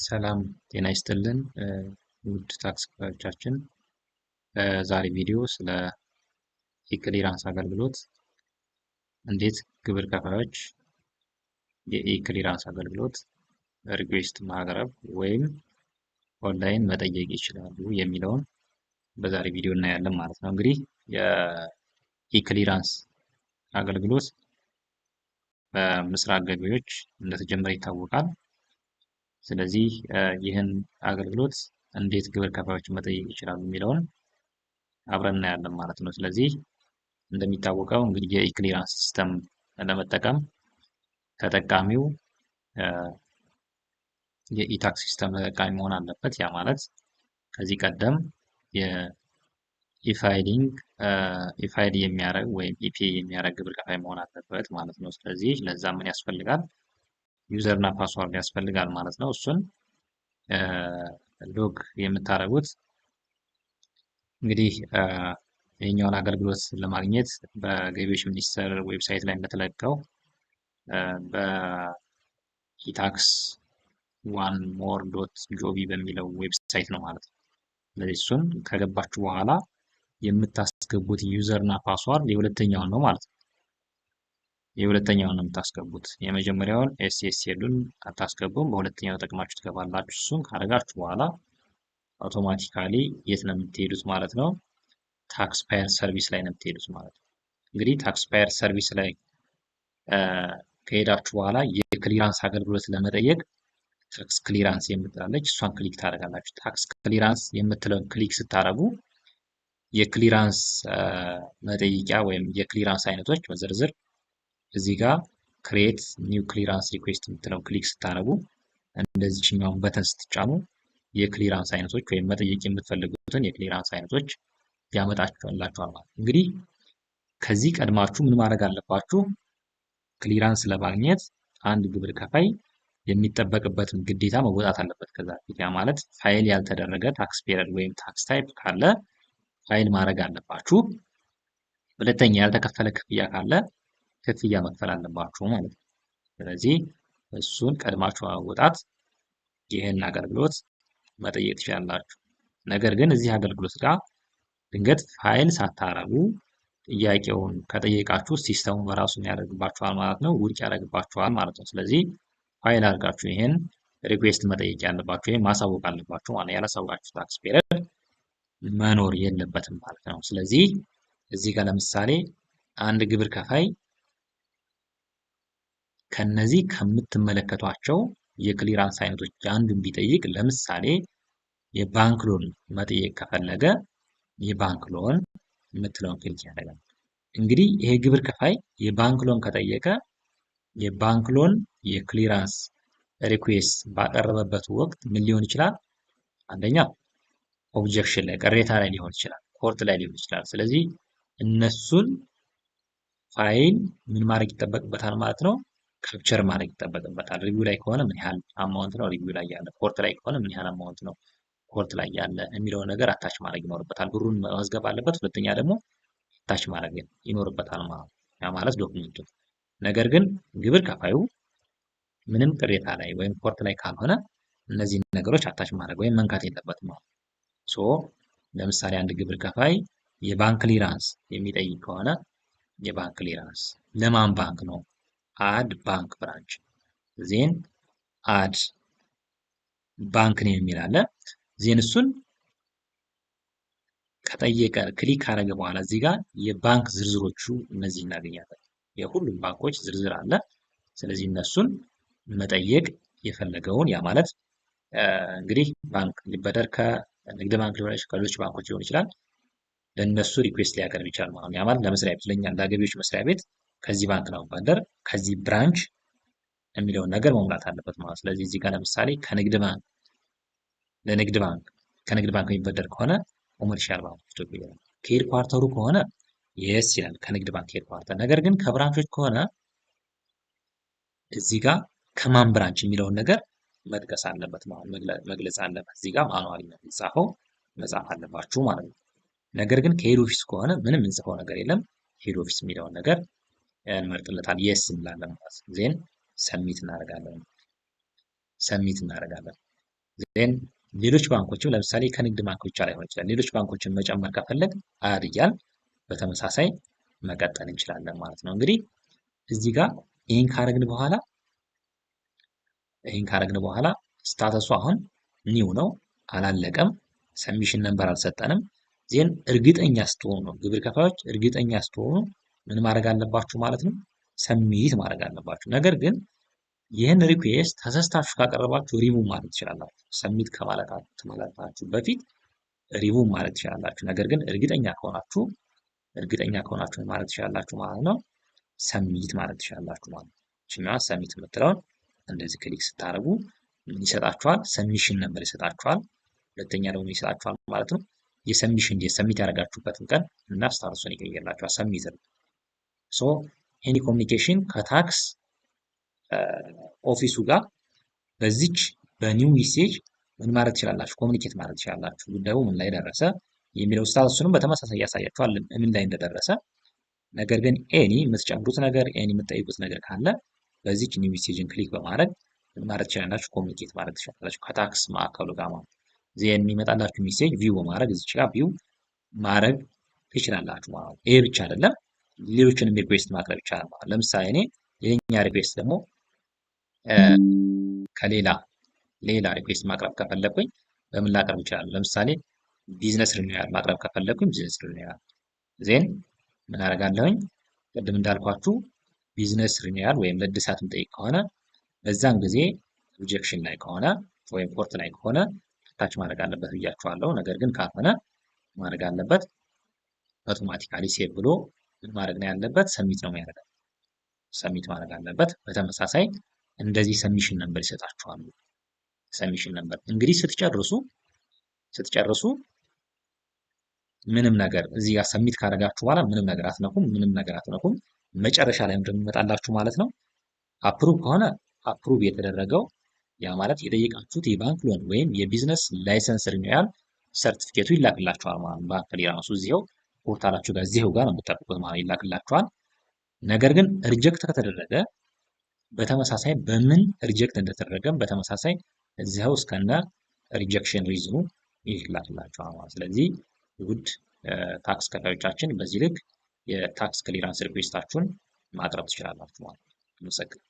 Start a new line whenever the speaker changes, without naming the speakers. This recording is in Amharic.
ሰላም ጤና ይስጥልን ውድ ታክስ ከፋዮቻችን፣ በዛሬ ቪዲዮ ስለ e-clearance አገልግሎት እንዴት ግብር ከፋዮች የ e-clearance አገልግሎት request ማቅረብ ወይም ኦንላይን መጠየቅ ይችላሉ የሚለውን በዛሬ ቪዲዮ እናያለን ማለት ነው። እንግዲህ የ e-clearance አገልግሎት በምስራቅ ገቢዎች እንደተጀመረ ይታወቃል። ስለዚህ ይህን አገልግሎት እንዴት ግብር ከፋዮች መጠየቅ ይችላሉ የሚለውን አብረን እናያለን ማለት ነው። ስለዚህ እንደሚታወቀው እንግዲህ የ e-clearance system ለመጠቀም ተጠቃሚው የ e-tax system ተጠቃሚ መሆን አለበት። ያ ማለት ከዚህ ቀደም የ e-filing e-file የሚያደርግ ወይም e-pay የሚያደርግ ግብር ከፋይ መሆን አለበት ማለት ነው። ስለዚህ ለዛ ምን ያስፈልጋል? User እና password ያስፈልጋል ማለት ነው። እሱን log የምታደርጉት እንግዲህ ይህኛውን አገልግሎት ለማግኘት በገቢዎች ሚኒስቴር website ላይ እንደተለቀው በ e-tax one more dot gov በሚለው website ነው ማለት ነው። ስለዚህ እሱን ከገባችሁ በኋላ የምታስገቡት user እና password የሁለተኛውን ነው ማለት ነው። የሁለተኛውን ነው የምታስገቡት። የመጀመሪያውን SSL ኡን አታስገቡም። በሁለተኛው ተጠቅማችሁ ትገባላችሁ። እሱን ካደረጋችሁ በኋላ automatically የት ነው የምትሄዱት ማለት ነው? Taxpayer service ላይ ነው የምትሄዱት ማለት ነው። እንግዲህ taxpayer service ላይ ከሄዳችሁ በኋላ የ clearance አገልግሎት ለመጠየቅ tax clearance የምትላለች እሷን click ታደርጋላችሁ። Tax clearance የምትለውን click ስታደርጉ የ clearance መጠየቂያ ወይም የ clearance አይነቶች በዝርዝር እዚህ ጋር create new clearance request የምትለውን click ስታደርጉ እንደዚህኛውን button ስትጫኑ የ clearance አይነቶች ወይም መጠየቅ የምትፈልጉትን የ clearance አይነቶች ያመጣላችኋል ማለት ነው። እንግዲህ ከዚህ ቀድማችሁ ምን ማድረግ አለባችሁ? Clearance ለማግኘት አንድ ግብር ከፋይ የሚጠበቅበትን ግዴታ መወጣት አለበት። ከዛ በፊት ያ ማለት ፋይል ያልተደረገ tax period ወይም tax type ካለ ፋይል ማድረግ አለባችሁ። ሁለተኛ ያልተከፈለ ክፍያ ካለ ክፍያ መክፈል አለባችሁ ማለት ነው። ስለዚህ እሱን ቀድማችሁ በመወጣት ይህን አገልግሎት መጠየቅ ትችላላችሁ። ነገር ግን እዚህ አገልግሎት ጋር ድንገት ፋይል ሳታረጉ ጥያቄውን ከጠየቃችሁ system ኡ በራሱ ያደርግባችኋል ማለት ነው፣ ውድቅ ያደርግባችኋል ማለት ነው። ስለዚህ ፋይል አድርጋችሁ ይሄን request መጠየቅ ያለባችሁ ወይም ማሳወቅ አለባችሁ ማለት ነው። ያላሳወቃችሁ tax period መኖር የለበትም ማለት ነው። ስለዚህ እዚህ ጋር ለምሳሌ አንድ ግብር ከፋይ ከነዚህ ከምትመለከቷቸው የ clearance አይነቶች አንዱን ቢጠይቅ፣ ለምሳሌ የባንክ loan መጠየቅ ከፈለገ የባንክ loan የምትለውን click ያደርጋል። እንግዲህ ይሄ ግብር ከፋይ የባንክ loan ከጠየቀ የባንክ loan የ clearance request ባቀረበበት ወቅት ምን ሊሆን ይችላል? አንደኛ objection ላይ፣ ቅሬታ ላይ ሊሆን ይችላል፣ court ላይ ሊሆን ይችላል። ስለዚህ እነሱን ፋይል ምን ማድረግ ይጠበቅበታል ማለት ነው? Capture ማድረግ ይጠበቅበታል። Review ላይ ከሆነ ምን ያህል amount ነው review ላይ ያለ፣ court ላይ ከሆነ ምን ያህል amount ነው court ላይ ያለ የሚለውን ነገር attach ማድረግ ይኖርበታል። ብሩን መመዝገብ አለበት። ሁለተኛ ደግሞ attach ማድረግ ይኖርበታል ማለት ነው። ያ ማለት document ኡ። ነገር ግን ግብር ከፋዩ ምንም ቅሬታ ላይ ወይም court ላይ ካልሆነ እነዚህን ነገሮች attach ማድረግ ወይም መንካት የለበትም ማለት ነው። So ለምሳሌ አንድ ግብር ከፋይ የባንክ clearance የሚጠይቅ ከሆነ የባንክ clearance ለማን ባንክ ነው? Add bank branch, then add bank name የሚል አለ። Then እሱን ከጠየቀ click ካደረገ በኋላ እዚህ ጋር የባንክ ዝርዝሮቹ እነዚህ እናገኛለን። የሁሉም ባንኮች ዝርዝር አለ። ስለዚህ እነሱን መጠየቅ የፈለገውን፣ ያ ማለት እንግዲህ ባንክ ሊበደር ከንግድ ባንክ ሊሆን ይችላል፣ ከሌሎች ባንኮች ሊሆን ይችላል። ለእነሱ request ሊያቀርብ ይችላል ማለት ነው። ያ ማለት ለመስሪያ ቤት፣ ለእኛ ለገቢዎች መስሪያ ቤት ከዚህ ባንክ ነው መበደር ከዚህ branch የሚለውን ነገር መሙላት አለበት ማለት። ስለዚህ እዚህ ጋር ለምሳሌ ከንግድ ባንክ ለንግድ ባንክ ከንግድ ባንክ የሚበደር ከሆነ Commercial Bank of Ethiopia ይላል። ከ headquarter ኡ ከሆነ yes ይላል፣ ከንግድ ባንክ headquarter። ነገር ግን ከ branch ኦች ከሆነ እዚህ ጋር ከማን branch የሚለውን ነገር መጥቀስ አለበት፣ መግለጽ አለበት። እዚህ ጋር manually ነው የሚጻፈው፣ መጻፍ አለባችሁ ማለት ነው። ነገር ግን ከ head office ከሆነ ምንም እንጽፈው ነገር የለም። Head office የሚለውን ነገር እንመርጥለታል፣ yes እንላለን ማለት ነው። Then submit እናደርጋለን፣ submit እናደርጋለን። Then ሌሎች ባንኮችም ለምሳሌ ከንግድ ባንክ ብቻ ላይሆን ይችላል። ሌሎች ባንኮችን መጨመር ከፈለግ add እያልን በተመሳሳይ መቀጠል እንችላለን ማለት ነው። እንግዲህ እዚህ ጋር ይህን ካረግን በኋላ status ኡ አሁን new ነው፣ አላለቀም። Submission number አልሰጠንም። Then እርግጠኛ ስትሆኑ ነው፣ ግብር ከፋዮች እርግጠኛ ስትሆኑ ምን ማድረግ አለባችሁ ማለት ነው? Submit ማድረግ አለባችሁ። ነገር ግን ይህን request ተሳስታችሁ ካቀረባችሁ ሪሙቭ ማድረግ ትችላላችሁ። Submit ከማለታችሁ በፊት ሪሙቭ ማድረግ ትችላላችሁ። ነገር ግን እርግጠኛ ከሆናችሁ ምን ማድረግ ትችላላችሁ ማለት ነው? Submit ማድረግ ትችላላችሁ ማለት ነው። ይችኛዋ submit የምትለውን እንደዚህ click ስታደርጉ ምን ይሰጣችኋል? Submission number ይሰጣችኋል። ሁለተኛ ደግሞ ምን ይሰጣችኋል ማለት ነው? የ submission የ submit ያደረጋችሁበትን ቀን እና status ኡን ይቀይርላችኋል። Submit so any communication ከ tax office ኡ ጋር በዚች በ new message ምን ማድረግ ትችላላችሁ? Communicate ማድረግ ትችላላችሁ። ጉዳዩ ምን ላይ ደረሰ የሚለው status ኡንም በተመሳሳይ ያሳያችኋል ምን ላይ እንደደረሰ። ነገር ግን any የምትጨምሩት ነገር፣ any የምትጠይቁት ነገር ካለ በዚች new message ን click በማድረግ ምን ማድረግ ትችላላችሁ? Communicate ማድረግ ትችላላችሁ ከ tax ማዕከሉ ጋር ማለት ነው። Then የሚመጣላችሁ message view በማድረግ እዚች ጋር view ማድረግ ትችላላችሁ ማለት ነው። ይሄ ብቻ አይደለም፣ ሌሎችንም request ማቅረብ ይቻላል ማለት። ለምሳሌ እኔ የኛ request ደግሞ ከሌላ ሌላ request ማቅረብ ከፈለኩኝ በምን ላቀርብ እችላለሁ? ለምሳሌ business renewal ማቅረብ ከፈለኩኝ business renewal then ምን አደርጋለሁኝ? ቅድም እንዳልኳችሁ business renewal ወይም ለእድሳት የምጠይቅ ከሆነ በዛን ጊዜ rejection ላይ ከሆነ ወይም court ላይ ከሆነ attach ማድረግ አለበት ብያችኋለሁ። ነገር ግን ካልሆነ ማድረግ አለበት automatically save ብሎ ምን ማድረግ ነው ያለበት? Submit ነው የሚያደርገው። Submit ማድረግ አለበት። በተመሳሳይ እንደዚህ submission number ይሰጣችኋል። Submission number እንግዲህ ስትጨርሱ ምንም ነገር እዚህ ጋር submit ካደረጋችሁ በኋላ ምንም ነገር አትነኩም፣ ምንም ነገር አትነኩም። መጨረሻ ላይ እንደሚመጣላችሁ ማለት ነው። Approve ከሆነ approve የተደረገው፣ ያ ማለት የጠየቃችሁት የባንክ loan ወይም የ business license renewal ሰርቲፊኬቱ ይላክላችኋል ማለት ነው። ባንክ clearance ኡ እዚህው portal ኣችሁ ጋር እዚህው ጋር ነው የምትጠብቁት ማለት ይላክላችኋል። ነገር ግን reject ከተደረገ በተመሳሳይ በምን reject እንደተደረገም በተመሳሳይ እዚያው እስከነ rejection reason ኑ ይላክላችኋል ማለት። ስለዚህ ውድ tax ከፋዮቻችን በዚህ ልክ የ tax clearance request ኣችሁን ማቅረብ ትችላላችሁ ማለት ነው። አመሰግናለሁ።